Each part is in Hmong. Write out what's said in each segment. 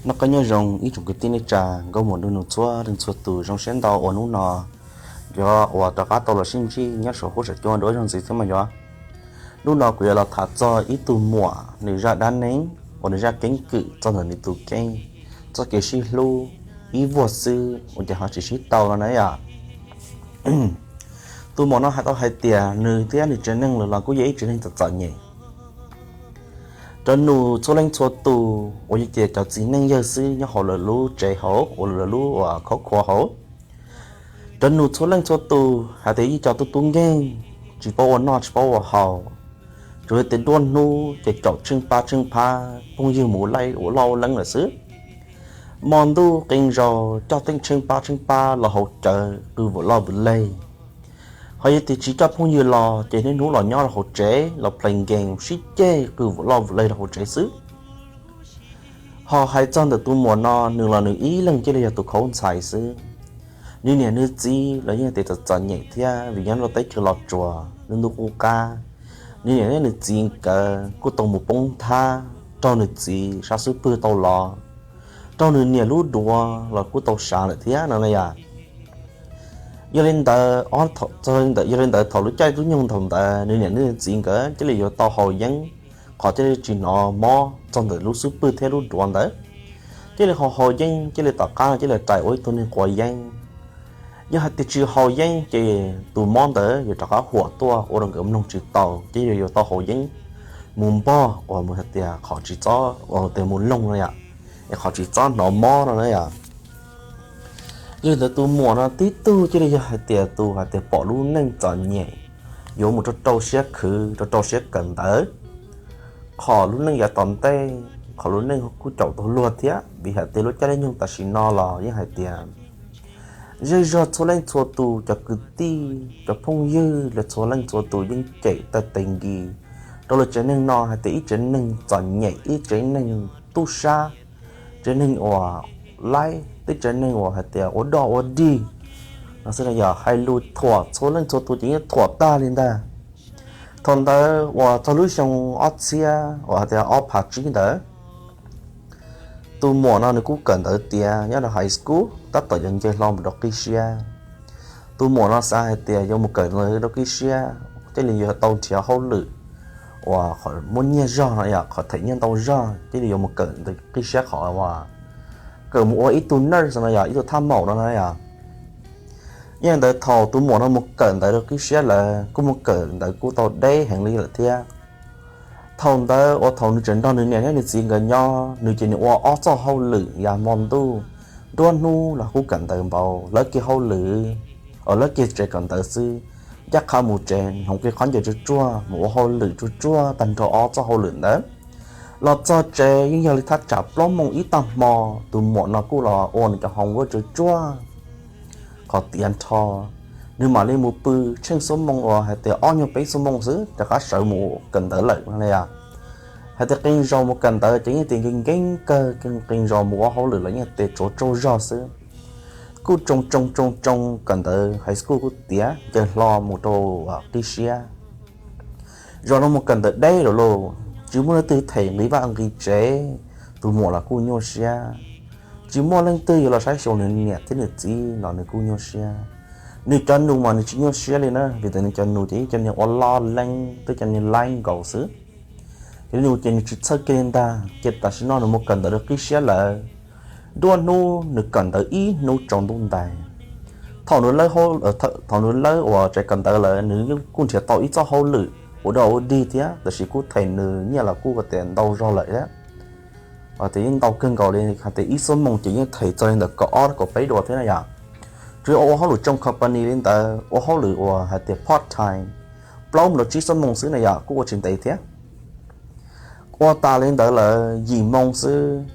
Noj qab nyob zoo ib tsoom kwv tij neej tsa, nkauj muam nraug nus txhua leej txhua tus, zoo siab ntau uas hnub no yuav uas rov qab tau los sib ntsib nyob saum huab saum cua dua ib zaug ntxiv thiab mas yog. Hnub no kuv yuav los tham txog ib tug muam nws zaj dab neeg uas nws zaj keeb kwm txog ntawm nws tus kheej, txoj kev sib hlub ib vuag xwb uas ces ho tsis sib tau no na yom. Tus muam no hais tau hais tias nws thiab nws tsev neeg los kuj yog ib tsev neeg txom txom nyem. Cov nus txhua leej txhua tus uas yog ces cov txiv neej yawg xwb nyob hauv lawv lub tsev hauv uas lawv lub uas khauv khua hauv, cov nus txhua leej txhua tus hais tias yeej cov tub tub nkeeg, tsis paub ua noj tsis paub ua haus, tsuas yog tias nruab hnub ces caum tsheej pab tsheej phab phooj ywg mus ua loj ua leeb lawm xwb. Hmo ntuj qee zaus coj tej tsheej pab tsheej pab los haus cawv qw vwm loj vwm leg. Ho yog tias tsis coj phooj ywg los ces niaj hnub los nyob rau hauv tsev los play game sib ceg qw vwm loj vwm leg rau hauv tsev xwb. Ho hais txog ntawm tus muam no, nws los nws ib leeg cia li yog tus khaub ntxhais xwb. Nws niam nws txiv los yeej tias txom txom nyem thiab vim nyob rau teb chaws Los Tsuas lub ntuj qub qab. Nws niam thiab nws txiv nkawd kuj tau mus poob nthab raug nws txiv sab xub pwg tau los, raug nws niam lub duav los kuj tau sav lawm thiab no na yom. Yog li ntawd, yog li ntawd thaum lub caij lub nyoog thaum ntawd nws niam nws txiv nkawd cia li yuav tau haus yeeb, qhov cia li tsis hnov mob txog ntawm lub xub pwg thiab lub duav ntawd. Cia li haus haus yeeb cia li tom qab cia li rais ua ib tug neeg quav yeeb. Yog hais tias tsis haus yeeb ces tus mob ntawd yuav rov qab huam tuaj ua rau nkawd mloog tsis tau, ces yuav yuav tau haus yeeb mus npog uas mus hais tias qhov tsis txhob uas tias mus loog no yom, es qhov tsis txhob hnov mob no na yom. Yog li ntawd tus muam no tib tug cia li yog hais tias tus hais tias pom lub neej txom nyem, yuav mus rau rau siab khwv rau rau siab kawm ntawv. Qhov lub neej yav tom ntej, qhov lub neej kuj caum tau luag thiab vim hais tias lub caij lub nyoog tam sim no los yeej hais tias zej zog txhua leej txhua tus cov kwv tij cov phooj ywg los txhua leej txhua tus yeej cem tawg tes nkis rau lawv tsev neeg no hais tias ib tsev neeg txom nyem, ib tsev neeg tub sab, tsev neeg uas laib, tib tsev neeg uas hais tias ua dog ua dig no xwb na yom. Hais lus thuam txhua leej txhua tus ces yeej thuam tag li ntag. Thaum ntawd uas txog lub xyoo ob txhiab uas hais tias ob phav tsib ntawd, tus muam no nws kuj kawm ntawv tiav nyob rau high school tab tom yuav nce hlo mus rau qib siab. Tus muam no xav hais tias yuav mus kawm ntawv rau qib siab thiaj li yuav tau nrhiav hauj lwm uas qhov muaj nyiaj zog no yom, qhov them nyiaj ntau zog thiaj li yuav mus kawm ntawv qib siab qhov uas kawm mus ua ib tug nurse no yom, ib tug thaj maum no na yom. Yog li ntawd thaum tus muam no mus kawm ntawv rau qib siab lawm kuj mus kawm ntawv kuj tau deb heev li lawm thiab. Thaum ntawd uas thaum nws tseem nrog nws niam thiab nws txiv nkawd nyob, nws ces nws ua ob txoj hauj lwm yav hmo ntuj. Nruab hnub los kuj kawm ntawv npaum lawv kiag hauj lwm, lawv kiag tsev kawm ntawv xwb, ncaj qha mus tsev hloov kiag khaub ncaws tsuag tsuag mus ua hauj lwm tsuag tsuag tag nrho ob txoj hauj lwm ntawd. Los txog tsev yeej yog li thaj tsam plaub moos ib tag hmo, tus muam no kuj los ua nws cov homework tsuag tsuag qhov tiav nrho, nws mam li mus pw tsheej xuab moos uas hais tias ob nyuag peb xuab moos xwb rov qab sawv mus kawm ntawv lawm no yom. Hais tias qee zaus mus kawm ntawv ces yeej tias nkees nkees kawg, qee zaus mus ua hauj lwm los yeej tias tsuav tsaug zog xwb. Kuj tsoo tsoo tsoo tsoo kawm ntawv high school kuj tiav nce hlo mus rau qib siab. Zaum no mus kawm ntawv deb lawm lauj, tsis muaj leej twg them nqi vaj nqi tsev, tus muam los kuj nyuaj siab. Tsis muaj leej twg yuav los saib xyuas nws niam thiab nws txiv los nws kuj nyuaj siab. Nws cov nus mas nws tsis nyuaj siab li na, vim tias nws cov nus ces ib co niag ua loj leeb, twb cov niag laib nkaus xwb. Ces nws ces nws tsis txhawj kiag li ntag, ces tam sim no nws mus kawm ntawv rau qib siab lawm. Nruab hnub nws kawm ntawv ib hnub tsaus ntuj ntais. Thaum nws lawb, thaum nws lawb uas tsev kawm ntawv lawm nws yeej kuj nrhiav tau ib txoj hauj lwm ua dog ua dig thiab, tab sis kuj them nws nyiaj los kuj tias ntau zog lawm thiab. Tias yeej ntau kawg nkaus li, hais tias ib xuab moos ces yeej them txog li ntawm kaum ob kaum peb dua thiab na yom. Tsuas yog ua hauj lwm tsoo company li ntawd, ua hauj lwm uas hais tias part time, plaub mus rau tsib xuab moos xwb na yom, kuj ua tsis ntev thiab. Ua tas li ntawd lawm yim moo xwb,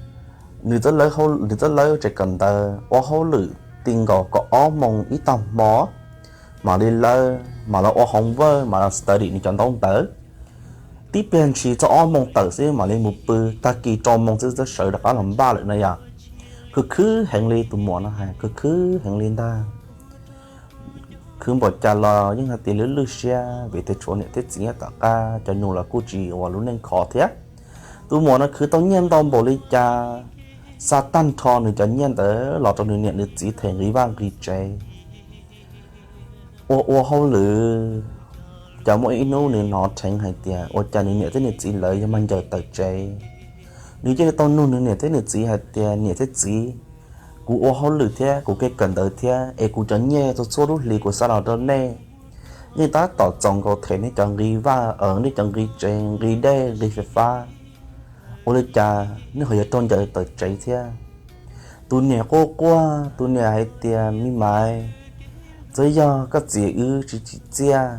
nws twb lawb tsev kawm ntawv ua hauj lwm ti nkaus kaum ob moo ib tag hmo, mam li lawb mam los ua homework mam los study nws cov ntaub ntawv. Tib pliag ntshis txog ob moo tawm xwb mam li mus pw, tag kis rau moo xwb twb sawv rov qab los npaj lawm na yom. Khwv khwv heev li, tus muam no hais khwv khwv heev li ntag. Khwv npaum cas los yeej hais tias lwj lwj siab vim tias tshuav niam thiab txiv nyob tom qab, cov nus los kuj tsis ua lub neej khov thiab. Tus muam no khwv tau nyiaj ntau npaum li cas, xa tag nrho nws cov nyiaj ntawd los rau nws niam nws txiv them nqi vaj nqi tsev. Ua ua hauj lwm, cas muaj ib hnub nws hnov dheev hais tias ua cas nws niam thiab nws txiv lawv yog mag ncaws tawm tsev. Nws thiaj li tau nug nws niam thiab nws txiv hais tias, niam thiab txiv, kuv ua hauj lwm thiab kuv kev kawm ntawv thiab es kuv cov nyiaj txhua txhua lub hlis kuv xa los rau nej, nej tab tom txaus nkaus them nej cov nqi vaj, nej cov nqi tsev, nqi dej, nqi fais fab, ua li cas nej ho yuav raug ncaws tawm tsev thiab? Tus niam quaj quaj, tus niam hais tias, me maiv, twb yog koj txiv wb tsis tsim txiaj,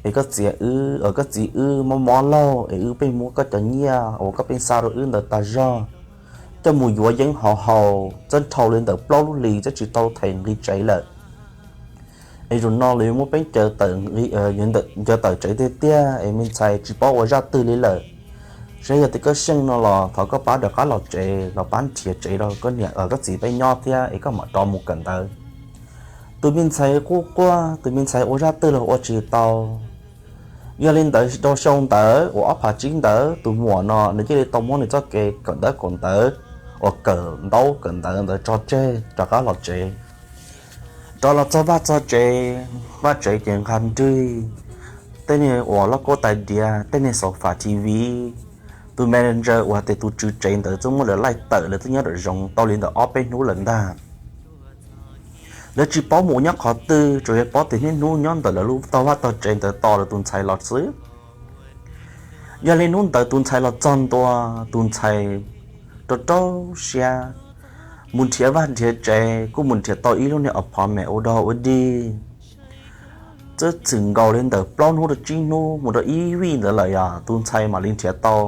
es koj txiv wb, koj txiv wb mob mob laug es wb pheej muab koj cov nyiaj uas koj pheej xa rau wb ntawd tas zog coj mus yuav yeeb haus haus, twb dhau li ntawm plaub lub hlis twb tsis tau them nqi tsev lawm. Es zaum no los yuav muab peb ncaws tawm tsev tiag tiag es me ntxhais tsis paub ua zaj twg li lawm. Saib yog tias koj xyeej no los thov koj pab rov qab los tsev los pab nrhiav tsev rau koj niam koj txiv peb nyob thiab es koj mam rov mus kawm ntawv. Tus me ntxhais quaj quaj, tus me ntxhais ua zaj twg los ua tsis tau. Yog li ntawd rau xyoo ntawd uas ob phav tsib ntawd tus muam no nws thiaj li tau muab nws txoj kev kawm ntawv kawm ntawv uas kawm ntaub kawm ntawv ntawd tso tseg rov qab los tsev. Rov los txog vaj txog tsev, vaj tsev ces nqag nrig, tej niag uas loj kub tais diav, tej niag xauv fam T V. Tus manager uas tias tus tswv tsev ntawd twb muab lawv laij tawm, lawv twb nyob nram zoov tau li ntawm ob peb hnub lawm ntag. Lawv tsis paub mus ua nyob qhov twg, tsuas yog paub tias niaj hnub nyob ntawm lawv lub tog vaj tog tsev ntawd tos lawv tus ntxhais los xwb. Yog li hnub ntawd tus ntxhais los txog ntua, tus ntxhais rau rau siab mus nrhiav vaj nrhiav tsev, kuj mus nrhiav tau ib lub niag apartment ua dog ua dig. Twb txwm nkaus li ntawm plaub hnub rau tsib hnub mus rau ib vij ntawd lawm yog tus ntxhais mam li nrhiav tau.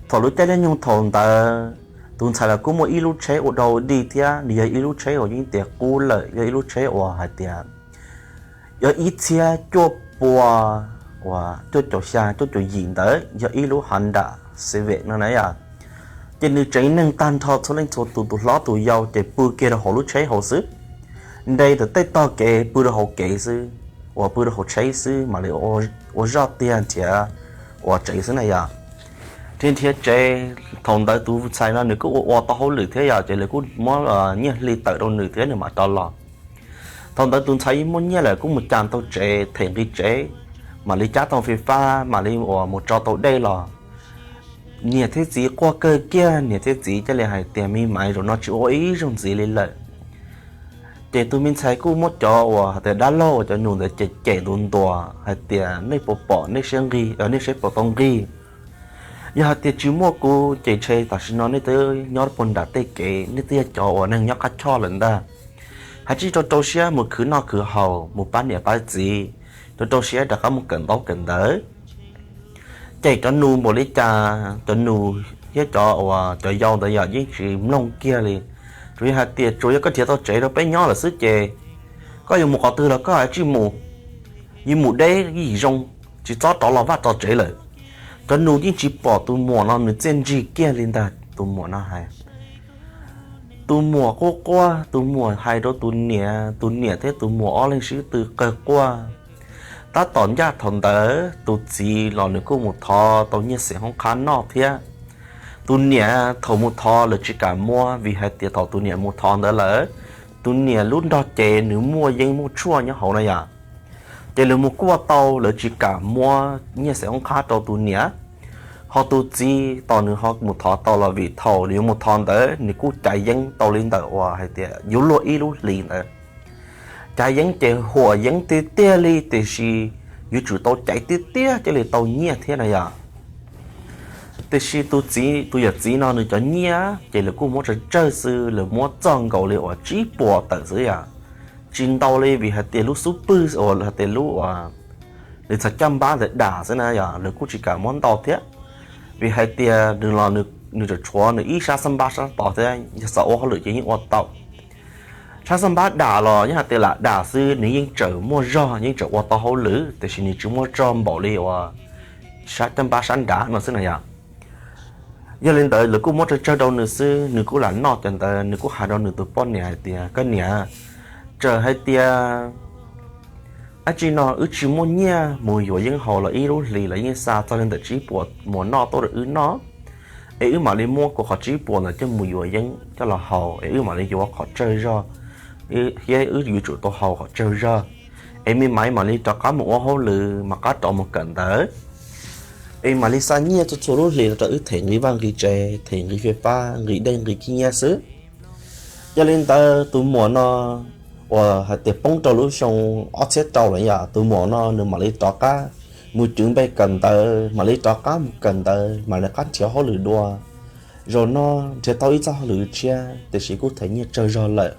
Thaum lub caij lub nyoog thaum ntawd, tus ntxhais los kuj muaj ib lub tsheb ua dog ua dig thiab, nws yog ib lub tsheb uas yeej tias qub lawm, yog ib lub tsheb uas hais tias yog ib txhiab cuaj pua, uas cuaj caum xya cuaj caum yim ntawd, yog ib lub Honda Civic no na yom. Ces nws tsev neeg tag nrho txhua leej txhua tus, tus hlob tus yau ces pw kiag rau hauv lub tsheb hauv xwb. Nres ntawm tej tog kev pw rau hauv kev xwb, uas pw rau hauv tsheb xwb mam li ua zoj tiag nrhiav ua tsev xwb na yom. Nrhiav nrhiav tsev, thaum ntawd tus ntxhais no nws kuj ua ua tau hauj lwm thiab yom, ces lawv kuj muab nyiaj hli tawm rau nws thiab nws mam rov los. Thaum ntawd tus ntxhais yeej muaj nyiaj lawm, kuj mus cas tau tsev them nqi tsev, mam li cab tau fais fab, mam li uas mus tso tau dej los. Niam thiab txiv quaj kawg kiag, niam thiab txiv thiaj li hais tias, me maiv, zaum no tsis ua ib zaug ntxiv li lawm. Ces tus me ntxhais kuj muab cov uas hais tias dab laug uas cov nus ntawd cem cem ntuas ntuas hais tias, nej puas pom, nej saib nqig, nej saib puas tau nqig. Yog hais tias tsis muaj kuv ces ntshe tam sim no nej twb nyob puag nram tej kev, nej twb yog cov uas neeg nyob qab choj lawm ntag. Hais tsis rau rau siab mus khwv noj khwv haus, mus pab niam pab txiv, rau rau siab rov qab mus kawm ntaub kawm ntawv. Ces cov nus npaum li cas, cov nus thiab cov uas cov yau ntawd yog yeej tsis mloog kiag li. Tsuas yog hais tias tsuas yog koj nrhiav tau tsev rau peb nyob lawm xwb ces koj yuav mus qhov twg los koj hais tsij mus, yeej mus deb yim zoo, tsis txhob rov los vaj rov tsev lawm. Cov nus yeej tsis pom tus muam no nws txiaj ntsig kiag li ntag, tus muam no hais. Tus muam quaj quaj, tus muam hais rau tus niam, tus niam thiab tus muam ob leeg sib tw qawg quaj. Tab tom ncaj thaum ntawd tus txiv los nws kuj mus thov tau nyiaj xeem hoob qhab noj thiab. Tus niam thaum mus thov lawv tsis kam muab, vim hais tias thaum tus niam mus thov ntawd lawm, tus niam lub nrog cev nws muaj yeeb muaj tshuaj nyob hauv na yom. Ces lawv mus kuaj tau, lawv tsis kam muab nyiaj xeem hoob qhab rau tus niam. Ho tus txiv tos nws ho mus thov tau los vim thaum nws yuav mus thov ntawd nws kuj caiv yeeb tau li ntawm uas hais tias yuav luag ib lub hlis ntawd. Caiv yeeb ces huam yeeb tiag tiag li, tiam sis yuav tsum tau caiv tiag tiag thiaj li tau nyiaj thiab na yom. Tiam sis tus txiv, tus yawm txiv no nws cov nyiaj ces lawv kuj muab tsawg tsawg xwb, lawv muab txog nkaus li uas tsib puas tawm xwb yom. Tsis ntau li, vim hais tias lub xub pwg uas hais tias lub uas nws txhais caj npab ntawd dam xwb na yom, lawv kuj tsis kam muab ntau thiab. Vim hais tias nws los nws tseem tshuav nws ib sab xab npab sab tod thiab, yog xav ua hauj lwm ces yeej ua tau. Sab xab npab dam los yeej hais tias lam dam xwb, nws yeej tseem muaj zog, yeej tseem ua tau hauj lwm, tiam sis nws tsis muaj zog npaum li uas sab caj npab sab nrad no xwb na yom. Yog li ntawd lawv kuj muab tsawg tsawg rau nws xwb, nws kuj lam noj cov ntawd, nws kuj hais rau nws tus poj niam hais tias, koj niam, txawm hais tias dab tsi no wb tsis muaj nyiaj mus yuav yeeb haus los ib lub hlis los yeej xa txog li ntawm tsib puas mus noj tuaj rau wb noj. es wb mam li muab kuv qhov tsib puas ntawd coj mus yuav yeeb coj los haus, es wb mam li yuav qhov tsawg zog, thiab wb yuav tsum tau haus qhov tsawg zog, es me maiv mam li rov qab mus ua hauj lwm mam qab rov mus kawm ntawv, es mam li xa nyiaj txhua txhua lub hlis los rau wb them nqi vaj nqi tsev, them nqi fais fab, nqi dej nqi khib nyiab xwb. Yog li ntawd tus muam no uas hais tias poob rau lub xyoo ob txhiab rau lawm yom, tus muam no nws mam li rov qab mus cwv npe kawm ntawv, mam li rov qab mus kawm ntawv, mam li qab nrhiav hauj lwm dua. Zaum no nrhiav tau ib txoj hauj lwm tshiab, tiam sis kuj them nyiaj tsawg zog lawm,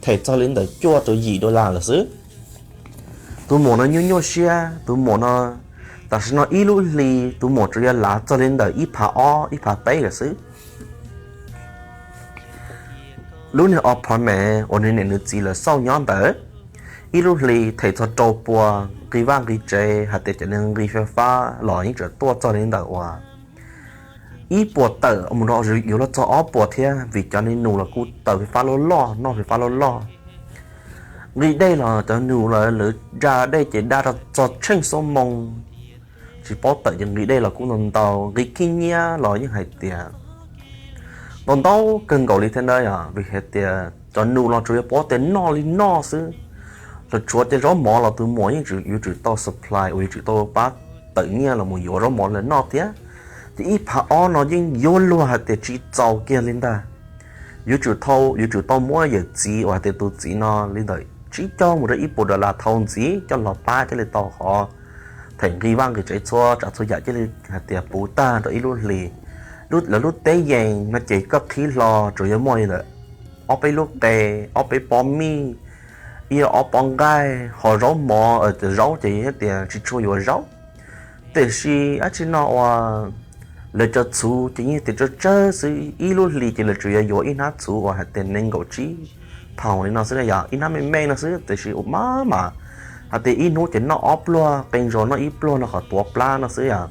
them txog li ntawm cuaj rau yim dollar lawm xwb. Tus muam no nyuaj nyuaj siab, tus muam no tam sim no ib lub hli tus muam tsuas yog lav txog li ntawm ib phav ob ib phav peb lawm xwb. Lub niag apartment uas nws niam nws txiv lawv xauj nyob ntawd, ib lub hli them txog rau puas, nqi vaj nqi tsev hais tias cov nqi fais fab los yeej tseem tuaj txog li ntawm uas ib puas tawm mus rau yuav luag txog ob puas thiab, vim cov nus los kuj taws fais fab loj loj, noj fais fab loj loj. Nqi dej los cov nus lawv lawv da dej ces da rau txog tsheej xuab moos, tsis paub tawm ces nqi dej los kuj ntau ntau, nqi khib nyiab los yeej hais tias ntau ntau kawg nkaus li thiab ntawd yom, vim hais tias cov nus los tsuas yog paub tias noj li noj xwb, los tshuav tej zaub mov los tus muam yeej yuav tsum tau supply uas yuav tsum tau pab tawm nyiaj los mus yuav zaub mov lawv noj thiab. Ces ib phav ob no yeej yuav luag hais tias tsis txaus kiag li ntag. Yuav tsum tau, yuav tsum tau muab yawm txiv uas hais tias tus txiv no li ntawm tsib caug mus rau ib puas dollar thau ntxiv coj los pab coj li tau qhov them nqi vaj nqi tsev txhua tsav txhua yam coj li hais tias puv tag rau ib lub hlis. Lawv lub teb yees no ces koj qhib hlo tsuas yog muaj li ntawm ob peb lub qe, ob peb pob mij, ib ob pob nqaij, ho zaub mov, zaub ces yog tias tsis tshua yuav zaub. Tiam sis dab tsi no uas lawv cov txhuv ces yeej tias tsawg tsawg xwb, ib lub hlis ces lawv tsuas yuav yuav ib hnab txhuv uas hais tias nees nkaum tsib pound li no xwb na yom, ib hnab me me no xwb, tiam sis ua maj mam hais tias ib hnub ces noj ob pluag, qee zaus noj ib pluag no qhov tuav plab no xwb yom.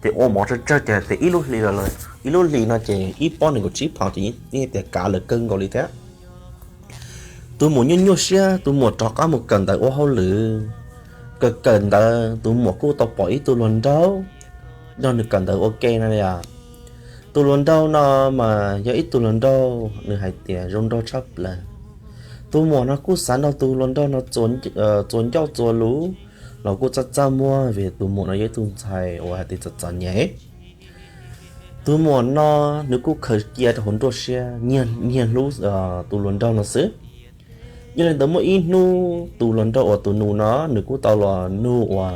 Ces ua mov tsawg tsawg ces hais tias ib lub hlis, ib lub hlis no ces ib pob nees nkaum tsib pound ces yeej tias kav lawv kawg nkaus li thiab. Tus muam nyuaj nyuaj siab, tus muam rov qab mus kawm ntawv ua hauj lwm. Kawm kawm ntawv tus muam kuj tau pom ib tug hluas nraug nrog nws kawm ntawv ua ke no yom. Tus hluas nraug no mas yog ib tug hluas nraug nws hais tias zoo nraug tshaj plaws. Tus muam no kuj xav nrog tus hluas nraug no txuas ncauj txuas lus los kuj txaj txaj muag vim tus muam no yog ib tug ntxhais uas hais tias txom txom nyem. Tus muam no nws kuj khaws cia rau hauv nruab siab, nyiag hlub tus hluas nraug no xwb. Yog li ntawd muaj ib hnub tus hluas nraug uas tus nus no nws kuj tau los nug uas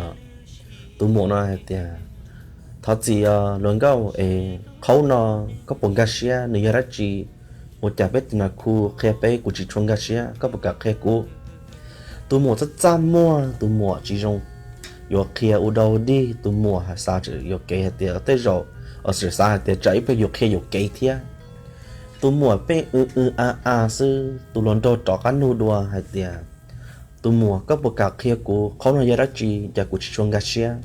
tus muam no hais tias, thov txim hluas nkauj es qhaub no koj puas nkag siab, nws yog dab tsi? Ua cas peb tus nas khu qhia peb kuv tsis tshua nkag siab, koj puas kam qhia kuv? Tus muam txaj txaj muag, tus muam tsis zoo yuav qhia ua dog dig, tus muam xav yuam kev hais tias tej zaum, xav hais tias tsam ib pliag yuav qhia yuam kev thiab. Tus muam pheej w w a a xwb, tus hluas nraug rov qab nug dua hais tias, tus muam koj puas kam qhia kuv qhaub no yog dab tsi, cas kuv tsis tshua nkag siab?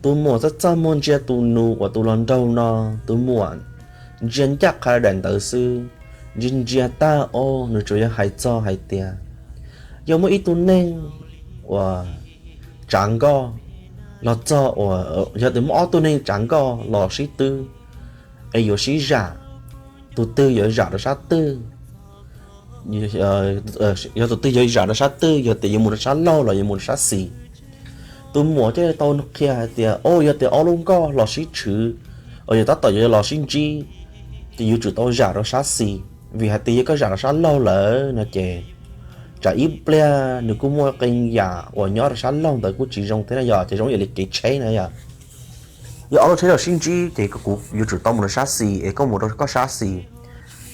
Tus muam txaj txaj muag ntsia tus nus uas tus hluas nraug no, tus muam ntsia ncaj qha daim ntawv xwb, ntsia ntsia tag os nws tsuas yog hais txog hais tias yog muaj ib tug neeg uas tsav nkoj los txog, yog tias muaj ob tug neeg tsav nkoj los sib twb es yuav sib zam, tus twg yuav zam rau sab twg, yog tus twg yuav zam rau sab twg, yog tias yuav mus rau sab laug los yuav mus rau sab xis. Tus muam thiaj li tau qhia hais tias, o, yog tias ob lub nkoj los sib tshwv, yog tab tom yuav los sib ntsib, ces yuav tsum tau zam rau sab xis, vim hais tias yog koj zam rau sab laug lawm no ces tsam ib pliag nws kuj muaj qee yam uas nyob rau sab laug ntawd kuj tsis zoo thiab na yom, ces zoo ib yam li kev tsheb na yom. Yog ob lub tsheb los sib ntsib ces kuv yuav tsum tau mus rau sab xis es koj mus rau koj sab xis.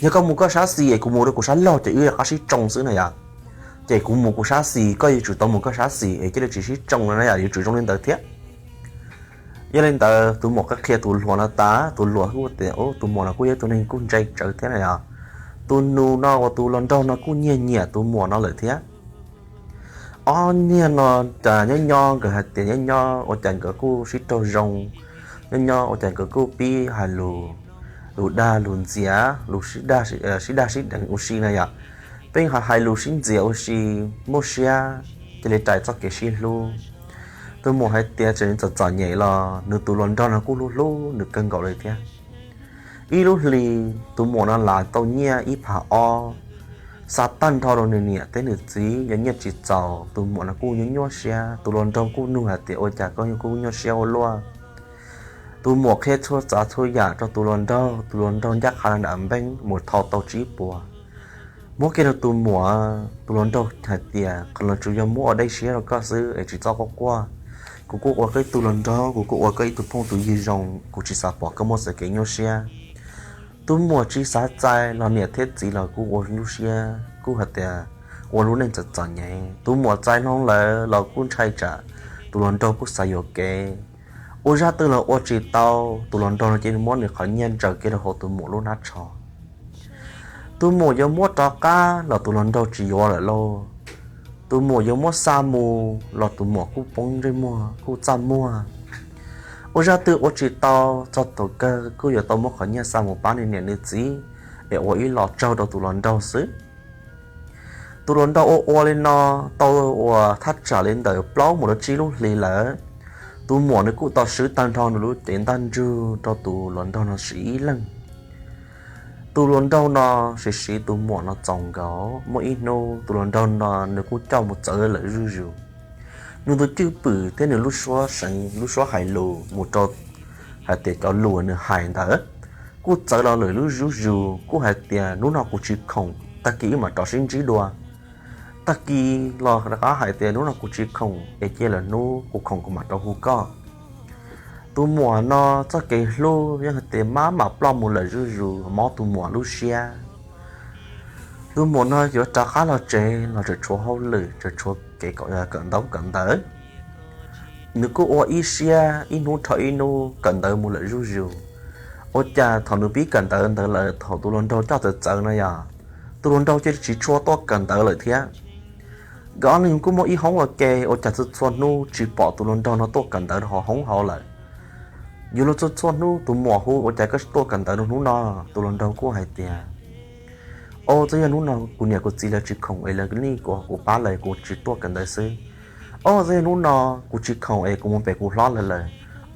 Yog koj mus koj sab xis es kuv mus rau kuv sab laug ces wb rov qab sib tsoo xwb na yom. Ces kuv mus kuv sab xis, koj yuav tsum tau mus koj sab xis es cia li tsis sib tsoo no na yom, yuav tsum zoo li ntawd thiab. Yog li ntawd tus muam qhia tus hluas no tas, tus hluas kuj tias, tus muam no kuj yog tus neeg kuj ntse tsawv thiab na yom. Tus nus no uas tus hluas nraug no kuj nyiag nyiam tus muam no lawm thiab. Ob niag no cas nyob nyob nkawd hais tias nyob nyob ua cas nkawd kuj sib raug zoo, nyob nyob ua cas nkawd kuj pib hais lus, lus dag lus ntxias, lus sib dag sib deev ua si na yom. Pheej hais lus sib ntxias ua si, muaj siab cia li rais txoj kev sib hlub. Tus muam hais tias txawm nws txom txom nyem los nws tus hluas nraug no kuj hlub hlub nws kawg nkaus li thiab. Ib lub hli tus muam no lav tau nyiaj ib phav ob, xa tag nrho rau nws niam thiab nws txiv, yog nyiaj tsis txaus tus muam no kuj nyuaj nyuaj siab. Tus hluas nraug kuj nug hais tias ua cas koj kuj nyuaj siab ua luaj. Tus muam qhia txhua tsav txhua yam rau tus hluas nraug, tus hluas nraug ncaj qha nram npeeb mus thau tau tsib puas, muab kiag rau tus muam. Tus hluas nraug hais tias qhov no tsuas yog muab ua dej siab rau koj xwb es tsis txhob quaj quaj. Kuv kuj ua koj ib tug hluas nraug, kuv kuj ua koj ib tug phooj tus ywg zoo, kuv tsis xav pom koj muaj txoj kev nyuaj siab. Tus muam tsis xav txais los niam thiab txiv los kuj ua lub siab kuj hais tias ua lub neej txom txom nyem. Tus muam txais hlo lawm los kuj ntshai tsam tus hluas nraug kuj xav yuam kev. Ua zaj twg los ua tsis tau, tus hluas nraug no ces muab nws qhov nyiaj ntsaws kiag rau hauv tus muam lub hnab tsho. Tus muam yuav muab rov qab los tus hluas nraug tsis yuav lawm lauj. Tus muam yuav muab xa mus los tus muam kuj poob ntsej muag kuj txaj muag. Ua zaj twg ua tsis tau, txog thaum kawg kuj yuav tau muab qhov nyiaj xa mus pab nws niam nws txiv es ua ib los tsaug rau tus hluas nraug xwb. Tus hluas nraug ua ua li no tau uas thaj tsam li ntawm plaub mus rau tsib lub hli lawm. Tus muam nws kuj tau swb tag nrho nws lub cev ntaj ntsug rau tus hluas nraug no siv ib leeg. Tus hluas nraug no siv siv tus muam no txaus nkaus, muaj ib hnub tus hluas nraug no nws kuj coj mus txawv lawm zuj zus. Nws tus cwj pwm thiab nws lub suab seev lub suab hais lus mus rau hais tias cov lus nws hais ntawd kuj txawv los lawm zuj zus, kuj hais tias hnub no kuv tsis khoom, tag kis wb mam rov sib ntsib dua. Tag kis los rov qab hais tias hnub no kuv tsis khoom es cia lwm hnub kuv khoom kuv mam rov hu koj. Tus muam no txoj kev hlub yeej hais tias mab mam ploj mus lawm zuj zus, mob tus muam lub siab. Tus muam no yuav rov qab los tsev los tseem tshuav hauj lwm, tseem tshuav kev kawm ntaub kawm ntawv. Nws kuj ua ib siab ib hnub dhau ib hnub kawm ntawv mus lawm zuj zus. Ua cas thaum nws pib kawm ntawv ntawd lawm thaum tus hluas nraug coj txawv txawv no yog tus hluas nraug cia li tsis tshua tuaj kawm ntawv lawm thiab. Nkawd ob leeg kuj muaj ib hoob ua ke, ua cas txhua txhua hnub tsis pom tus hluas nraug no tuaj kawm ntawv rau hauv hoob hauv lawm. Yuav luag txhua txhua hnub tus muam hu ua cas koj tuaj kawm ntawv rau hnub no? Tus hluas nraug kuj hais tias, o, txawm yog hnub no kuv niam kuv txiv lawv tsis khoom es lawv nij kuv, kuv pab lawv kuv tsis tuaj kawm ntawv xwb. O, txawm yog hnub no kuv tsis khoom es kuv mus pem kuv hlob lawv lawm.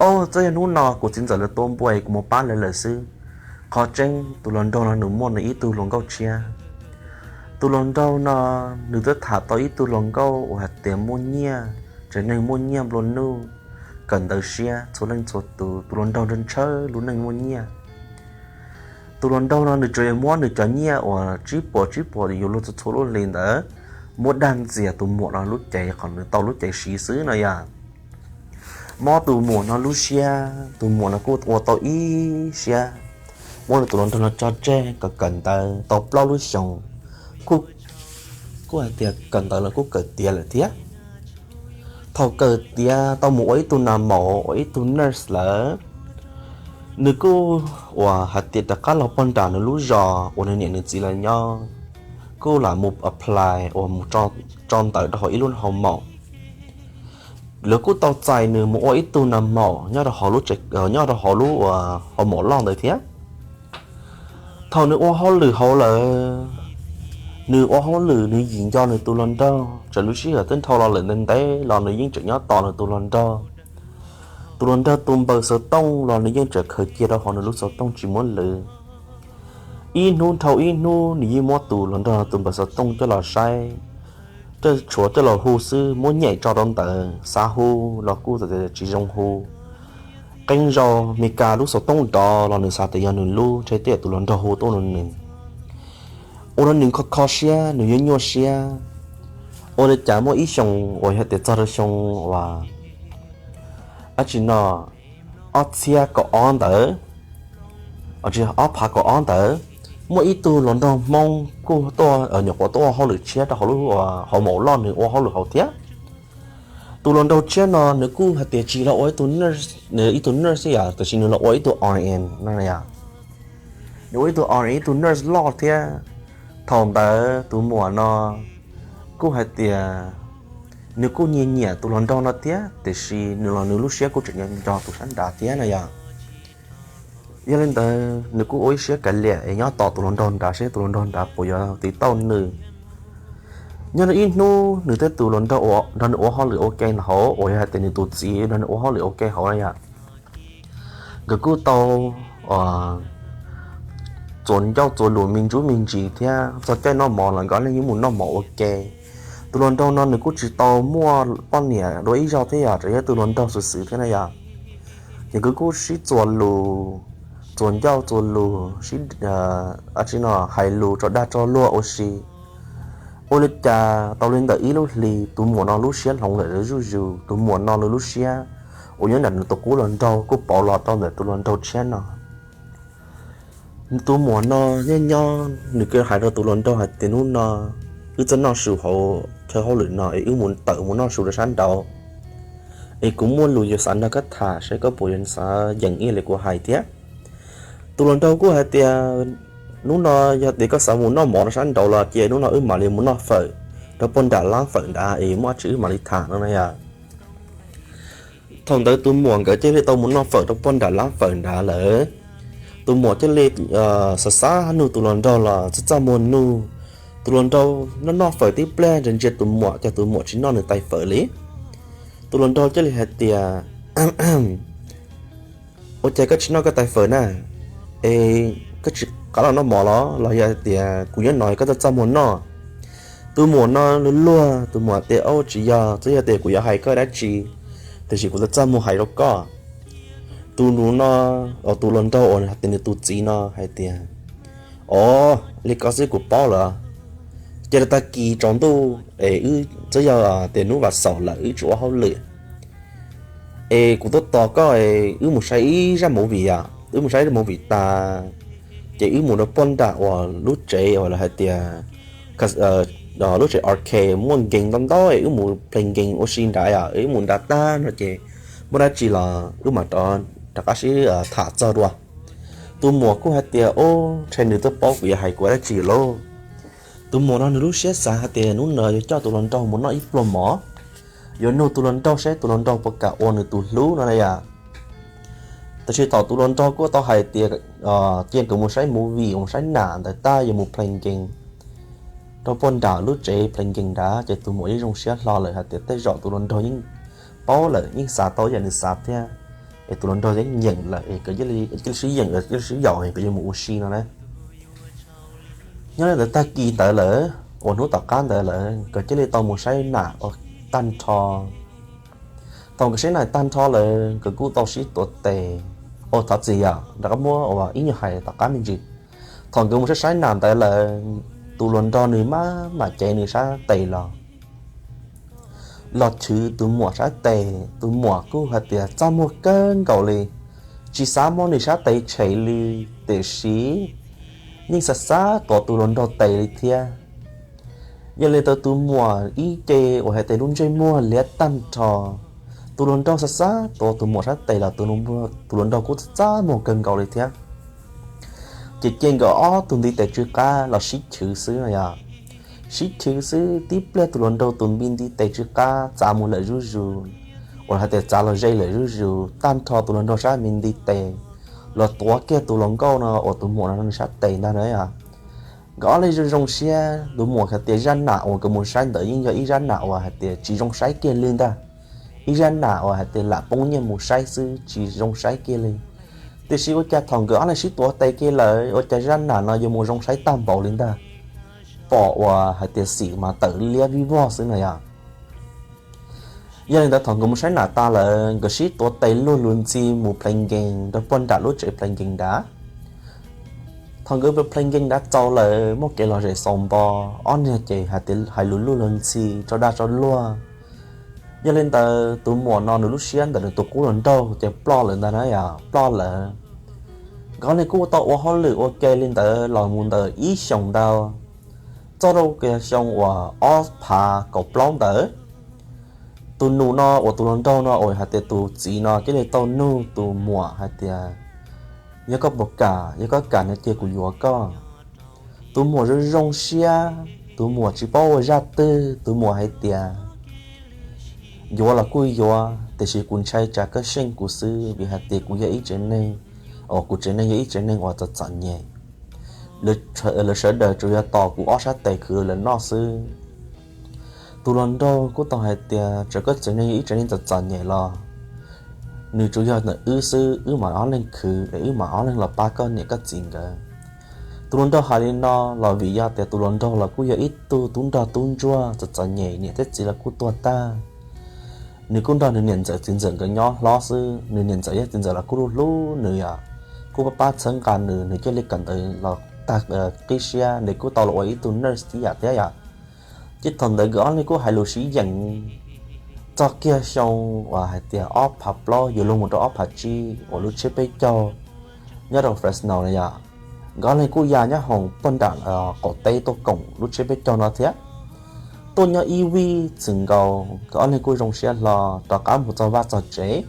O, txawm yog hnub no kuv txiv ntxawm lawv tua npua es kuv mus pab lawv lawm xwb. Qhov tseeb tus hluas nraug no nws muaj nws ib tug hluas nkauj tshiab. Tus hluas nraug no nws twb tham tau ib tug hluas nkauj uas hais tias muaj nyiaj, tsev neeg muaj nyiaj nplua nuj, kawm ntawv siab txhua leej txhua tus, tus hluas nraug ntshaw ntshaw lub neej muaj nyiaj. Tus hluas nraug no nws tsuas yog muab nws cov nyiaj uas tsib puas tsib puas yuav luag txhua txhua lub hli ntawd muab dag ntxias tus muam no lub cev, qhov nws tau lub cev siv xwb no yog mob tus muam no lub siab. Tus muam no kuj ua tau ib siab muab nws tus hluas nraug no tso tseg kom kawm ntawv tau plaub lub xyoos, kuj, kuj hais tias kawm ntawv los kuj kawm tiav lawm thiab. Thaum kawm tiav tau mus ua ib tug nas maum, ua ib tug nurse lawm, nws kuj uas hais tias rov qab los pog nram nws lub zos uas nws niam nws txiv lawv nyob, kuj lam mus apply uas mus tso ntawv rau hauv ib lub hoo maum. Lawv kuj tau txais nws mus ua ib tug nas maum nyob rau hauv lub, nyob rau hauv lub uas hoo maum loj ntawd thiab. Thaum nws ua hauj lwm hauv lawm, nws ua hauj lwm nws yim nco nws tus hluas nraug, txawm lub sij hawm twb dhau los lawm ntev ntev los nws yeej tseem nyob tos nws tus hluas nraug. Tus hluas nraug tus npawb xov tooj los nws yeej tseem khaws cia rau hauv nws lub xov tooj tsis muab lwv. Ib hnub dhau ib hnub nws yeej muab tus hluas nraug tus npawb xov tooj coj los saib, coj tshuav coj los hu xwb, muab nyeem tso rau ntawd xav hu los kuj tsis zoo hu. Qee zaus Meskas lub xov tooj rov los nws xav tias yog nws lub, ntshe tej tus hluas nraug hu tuaj rau nws. Ua rau nws kho kho siab, nws nyuaj nyuaj siab. Ua li cas muaj ib xyoo uas yog tias txog rau xyoo uas dab tsi no, ob txhiab kaum ob ntawd, tsis, ob phav kaum ob ntawd, muaj ib tug hluas nraug Hmoob kuj tuaj, nyuam qhuav tuaj ua hauj lwm tshiab rau hauv lub hoo maum loj nws ua hauj lwm hauv thiab. Tus hluas nraug tshiab no nws kuj hais tias tsis los ua ib tug nurse, ib tug nurse xwb yom, tiam sis nws los ua ib tug R N no yom. Nws ua ib tug R N, ib tug nurse loj thiab. Thaum ntawd tus muam no kuj hais tias nws kuj nyiam nyiam tus hluas nraug no thiab, tiam sis nws los nws lub siab kuj tseem nco nco tus sab nrad thiab no yom. Yog li ntawd nws kuj ua ib siab kav liam es nyob tos tus hluas nraug nrad seb tus hluas nraug nrad puas yuav tiv tauj nws. Nyob rau ib hnub nws thiab tus hluas nraug nrog nws ua hauj lwm ua ke hauv, uas yog hais tias nws tus txiv nrog nws ua hauj lwm ua ke hauv na yom, nkawd kuj tau txuas ncauj txuas lus me ntsuj me ntsis thiab txog caij noj mov los nkawd yeej mus noj mov ua ke. Tus hluas nraug no nws kuj tsis tau muaj poj niam dua ib zaug thiab yom, tsuas yog tus hluas nraug xwm xwm thiab na yom. Ces nkawd kuj sib txuas lus, txuas ncauj txuas lus, sib, tsi no hais lus tso dag tso luag ua si. Ua li cas tau li ntawm ib lub hli tus muam no lub siab hloov lawm zuj zus, tus muam no lub siab uas nyob ntawm nws tus qub hluas nraug kuj pauv los rau ntawm tus hluas nraug tshiab no. Tus muam no nyob nyob nws kuj hais rau tus hluas nraug hais tias hnub no wb txawj noj su hauv chaw hauj lwm no es wb mus tawm mus noj su rau sab nraud, es kuv muaj lus yuav xav nrog koj tham saib koj puas yuav xav yeem ib yam li kuv hais thiab. Tus hluas nraug kuj hais tias hnub no yog tias koj xav mus noj mov rau sab nraud los cia hnub no wb mam li mus noj fawm rau pog nram lab fawm nrad es muaj dab tsi wb mam li tham no na yom. Thaum ntawd tus muam nkawd cia li tau mus noj fawm rau pog nram lab fawm nrad lawm. Tus muam cia li xav xav nug tus hluas nraug los txaj txaj muag nug. Tus hluas nraug noj noj fawm tib pliag ntsia ntsia tus muam ces tus muam tsis noj nws tais fawm li. Tus hluas nraug cia li hais tias, ua cas koj tsis noj koj tais fawm na? Es koj tsis qab los noj mov los los yog hais tias kuv nyob no koj txaj txaj muag noj? Tus muam no luag luag, tus muam tias, au tsis yog, txawm yog tias kuv yuav hais koj dab tsi, tiam sis kuv txaj txaj muag hais rau koj. Tus nus no, tus hluas nraug uas hais tias nws tus txiv no hais tias, o, li ko xwb kuv paub lawm. Ces rau tag kis tsaus ntuj es wb txawm yog tias hnub vas xaum lawm wb tsis ua hauj lwm es kuv tuaj tos koj, wb mus saib ib zaj movie, wb mus saib movie tas ces wb mus rau pog nram uas lub tsev uas lawv hais tias lub tsev arcade muaj game ntau ntau, wb mus play game ua si nrad, wb mus nrad tag no ces muaj dab tsi los wb mam rov qab sib tham txog dua. Tus muam kuj hais tias, o, ntshe nws twb paub kuv yuav hais kuv dab tsi lauj. Tus muam no nws lub siab xav hais tias hnub no yuav coj tus hluas nraug mus noj ib pluag mov, yuav nug tus hluas nraug saib tus hluas nraug puas kam ua nws tus hlub no na yom. Tab sis thaum tus hluas nraug kuj tau hais tias cia nkawd mus saib movie, mus saib nam ntawd tag yuav mus play game rau pog nram lub tsev play game nrad ces tus muam yeej zoo siab hlo lawm hais tias tej zaum tus hluas nraug yeej paub lawm, yeej xav tau yam nws xav thiab, es tus hluas nraug yeej nyeem lawm es nkawd cia li sib yeem, cia li sib yaum nkawd yuav mus ua si no na. Nyob li ntawd tag kis ntawd lawm uas hnub tom qab ntawd lawm nkawd cia li tau mus saib nam ua tag nrho. Thaum nkawd saib nam tag nrho lawm nkawd kuj tau sib tuav tes, ua thov txim yom, rov qab muab ua ib nyuag hais tom qab me ntsis. Thaum nkawd mus saib saib nam ntawd lawm, tus hluas nraug nws maj mam cev nws sab tes los los chwv tus muam sab tes. Tus muam kuj hais tias txaj muag kawg nkaus li, tsis xav muab nws sab tes tshem li, tiam sis yeej xav xav tuav tus hluas nraug tes li thiab. Yog li ntawd tus muam ib ce uas hais tias lub ntsej muag liab tag nrho. Tus hluas nraug xav xav tuav tus muam sab tes los tus hluas nraug kuj txaj muag kawg nkaus li thiab. Ces cia nkawd ob tug ntiv tes tsw qab los sib chwv xwb no yom. Sib chwv xwb tib pliag tus hluas nraug tus me ntiv tes tsw qab txav mus lawm zuj zus, uas hais tias txav los ze lawm zuj zus tag nrho tus hluas nraug sab me ntiv tes los tuav kiag tus hluas nkauj no uas tus muam no nws sab tes ntag na yom. Nkawd ob leeg zoo zoo siab, tus muam hais tias zaj nam uas nkawd mus saib ntawd yeej yog ib zaj nam uas hais tias tsis zoo saib kiag li ntag, ib zaj nam uas hais tias lam poob nyiaj mus saib xwb tsis zoo saib kiag li. Tiam sis ua cas thaum nkawd ob leeg sib tuav tes kiag lawm ua cas zaj nam no yuav mus zoo saib tag npaum li ntag, pom uas hais tias xim mas tawm liab vij vog xwb na yom. Yog li ntawd thaum nkawd mus saib nam tas lawm nkawd sib tuav tes luag lug ntxhi mus play game rau pog nram lub tsev play game nrad. Thaum nkawd play game nrad txaus lawm muaj kev lom zem xaus npo, ob niag ces hais tias hais lus luag lug ntxhi tso dag tso luag. Yog li ntawd tus muam no nws lub siab ntawm nws tus qub hluas nraug ces ploj lawm ntag na yom, ploj lawm. Nkawd ob leeg kuj tau ua hauj lwm ua ke li ntawd los mus ntawm ib xyoos ntau, txog rau xyoo uas ob phav kaum plaub ntawd, tus nus no uas tus hluas nraug no uas hais tias tus txiv no cia li tau nug tus muam hais tias, yog koj puas kam, yog koj kam no ces kuv yuav koj. Tus muam zoo zoo siab, tus muam tsis paub ua zaj twg, tus muam hais tias, yuav los kuj yuav, tiam sis kuv ntshai tsam koj seej kuv xwb vim hais tias kuv yog ib tsev neeg, uas kuv tsev neeg yog ib tsev neeg uas txom txom nyem. Lawv sawv daws tsuas yog tos kuv ob sab tes khwv lawv noj xwb. Tus hluas nraug kuj tau hais tias txawm koj tsev neeg yog ib tsev neeg txom txom nyem los nws tsuas yog ntawm wb xwb, wb mam ob leeg khwv es wb mam ob leeg los pab koj niam koj txiv nkawd. Tus hluas nraug hais li no los vim yog tias tus hluas nraug los kuj yog ib tug tub nrog tub ntsuag txom txom nyem, niam thiab txiv los kuj tuag tag. Nws kuj nrog nws niam ntxawm txiv ntxawm nkawd nyob hlob xwb, nws niam ntxawm thiab txiv ntxawm los kuj hlub hlub nws yom, kuj pab pab txhawb nqa nws, nws thiaj li kawm ntawv los tag qib siab, nws kuj tau los ua ib tug nurse tib yam thiab yom. Ces thaum ntawd nkawd ob leeg kuj hais lus sib yeem txog kiag xyoo uas hais tias ob phav plaub yuav luag mus rau ob phav tsib uas lub tsiab peb caug nyob rau Fresno na yom, nkawd ob leeg kuj ya nyob hoom pog nram qaum teb tuaj koom lub tsiab peb caug no thiab. Tuaj nyob ib vij txwm nkaus nkawd ob leeg kuj zoo siab hlo rov qab mus txog vaj txog tsev.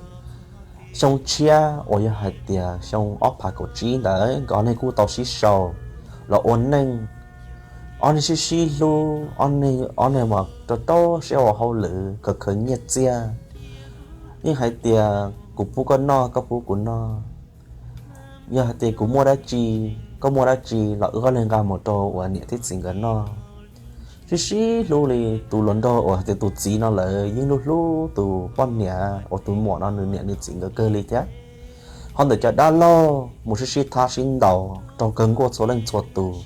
Xyoo tshiab uas yog hais tias xyoo ob phav kaum tsib ntawd nkawd ob leeg kuj tau sib sau los ua neej. Ob neeg sib sib hlub, ob neeg ob neeg mas rau rau siab ua hauj lwm khaws khaws nyiaj txiag. Yeej hais tias kuv pub koj noj, koj pub kuv noj, yog hais tias kuv muaj dab tsi, koj muaj dab tsi los wb ob leeg nqa mus rau uas niam thiab txiv nkawd noj. Sib sib hlub li, tus hluas nraug uas hais tias tus txiv no lawm yeej hlub hlub tus poj niam uas tus muam no nws niam nws txiv nkawd kawg li thiab. Ho ntawm cov dab laug mus sib sib thab sib ntaus raug kawg nkaus txhua leej txhua tus.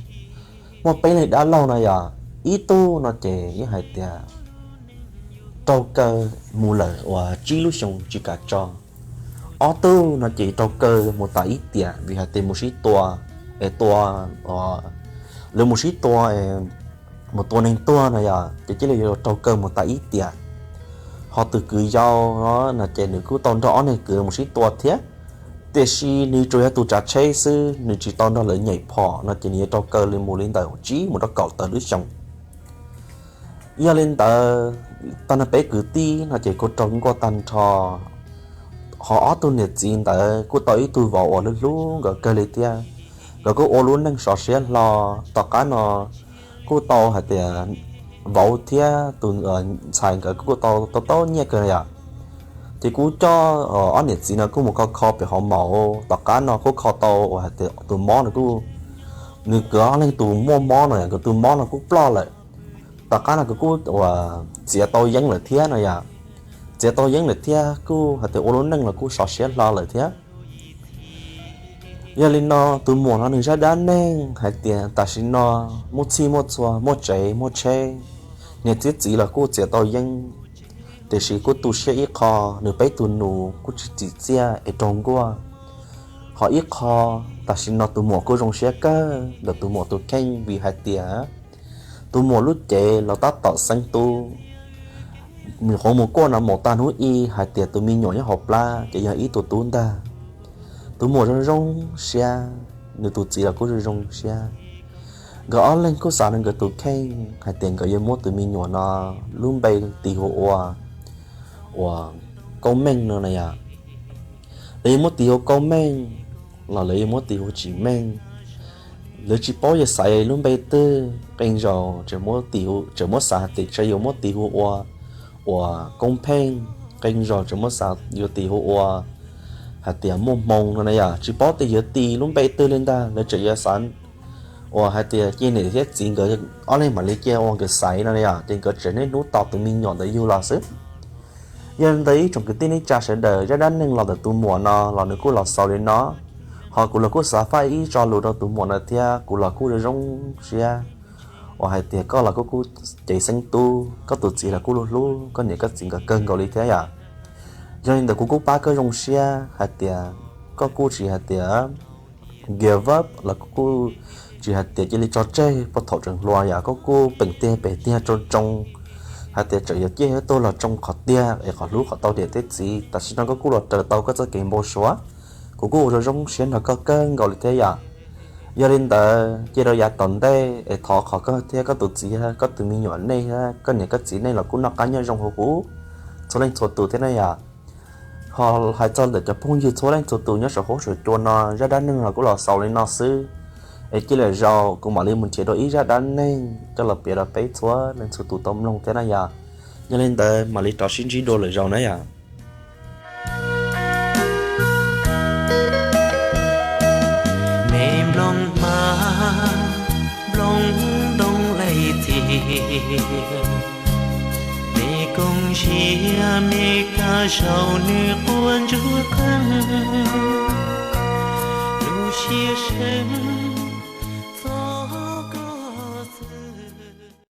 Muaj peb leeg dab laug no yog ib tug no ces yeej hais tias raug kaw mus lawm uas tsib lub xyoo tsis kam tso. Ob tug no ces raug kaw mus tas ib tiam vim hais tias mus sib tua, es tua, lawv mus sib tua, mus tua neeg tuag no yog ces cia li yuav raug kaw mus tas ib tiam. Ho tus kwv yau no ces nws kuj tau nrog ob neeg kwv mus sib tua thiab, tiam sis nws tsuas yog tus tsav tsheb xwb, nws tsis tau nrog lawv nyeem phom no ces nws yuav raug kaw li mus li ntawm tsib mus rau kaum tawm lub xyoo. Yog li ntawd, tag nrho peb kwv tij no ces kuj raug nkuaj tag nrho. Ho ob tug niam txiv ntawd kuj tau ib tug vauv uas hlub hlub nkawd kawg li thiab. Nkawd kuj ua lub neej sov siab hlo. Tom qab no kuj tau hais tias vauv thiab tus ntxhais nkawd kuj tau tau nyiaj kawg yom. Ces kuj coj ob niam txiv no kuj mus kho kho pem hauv maum. Tom qab no kuj kho tau uas hais tias tus mob no kuj, nws nkawd ob leeg tus muaj mob no, nkawd tus mob no kuj ploj lawm. Tom qab no kuv kuj uas txiav tau yeeb lawm thiab no yom. Txiav tau yeeb lawm thiab kuj hais tias ua lub neej los kuj sov siab hlo lawm thiab. Yog li no tus muam no nws zaj dab neeg hais tias tam sim no muaj txhij muaj txhua, muaj tsev muaj tsheb, niam thiab txiv los kuj txiav tau yeeb, tiam sis kuj tu siab ib qho, nws peb tus nus kuj tsis txim txiaj es raug nkuaj. Ho ib qho, tam sim no tus muam kuj zoo siab kawg ntawm tus muam tus kheej vim hais tias tus muam lub cev los tab tom xeeb tub. Nws qhov mus kuaj no mus tag hnub ib hais tias tus me nyuam nyob hauv plab ces yog ib tug tub ntag. Tus muam zoo zoo siab, nws tus txiv los kuj zoo zoo siab. Nkawd ob leeg kuj xav rau nkawd tus kheej hais tias nkawd yuav muab tus me nyuam no lub npe tis hu ua, ua Kaub Meej no na yom. Lawv yuav muab tis hu Kaub Meej los lawv yuav muab tis hu Tsim Meej, lawv tsis paub yuav xaiv lub npe twg. Qee zaus tseem muab xav hais tias tseem yuav muab tis hu ua, ua Koob Pheej. Qee zaus tseem muab xav yuav tis hu ua hais tias Muaj Hmoo no na yom. Tsis paub tias yuav tis lub npe twg li ntag, lawv tseem yuav xav uas hais tias cia niam thiab txiv nkawd ob leeg mam li cia ua nkawd xaiv no yom, ces nkawd tseem niaj hnub tos tus me nyuam ntawd yug los xwb. Yog li ntawd ib tsoom kwv tij neej tsa sawv daws, zaj dab neeg los ntawm tus muam no los nws kuj los xaus li no. Ho kuv los kuj xav faj ib tso lus rau tus muam no thiab, kuv los kuj zoo zoo siab uas hais tias koj los kuj kuj cev xeeb tub, koj tus txiv los kuj hlub hlub koj niam koj txiv nkawd kawg nkaus li thiab yom. Yog li ntawd kuv kuj pab koj zoo siab hais tias koj kuj tsis hais tias give up los kuj tsis hais tias cia li tso tseg puag thaum tseem hluas yom, koj kuj peem tiag pem tiag tsoo tsoo hais tias tseem yuav ciaj yuav tuag los tsoo qhov tiag es qhov hlub qhov tau niam thiab txiv. Tam sim no koj kuj los raws tau koj txoj kev npau suav, kuv kuj ua zoo zoo siab nrog koj kawg nkaus li thiab yom. Yog li ntawd cia rau yav tom ntej es thov qhov koj thiab koj tus txiv, koj tus me nyuam nej, koj niam koj txiv nej los kuj noj qab nyob zoo huv huv txhua leej txhua tus thiab na yom. Ho hais txog ntawm cov phooj ywg txhua leej txhua tus nyob saum huab saum cua no, zaj dab neeg los kuj los xaus li no xwb. Es cia lwm zaus kuv mam li mus nrhiav dua ib zaj dab neeg coj los piav rau peb txhua leej txhua tus tau mloog thiab na yom. Yog li ntawd mam li rov sib ntsib dua lwm zaus na yom. Me nplooj hmab, nplooj ntoo leej txiv, Koom ziab me kab zaum nws quaj ntsuag qeeg, lub siab seeb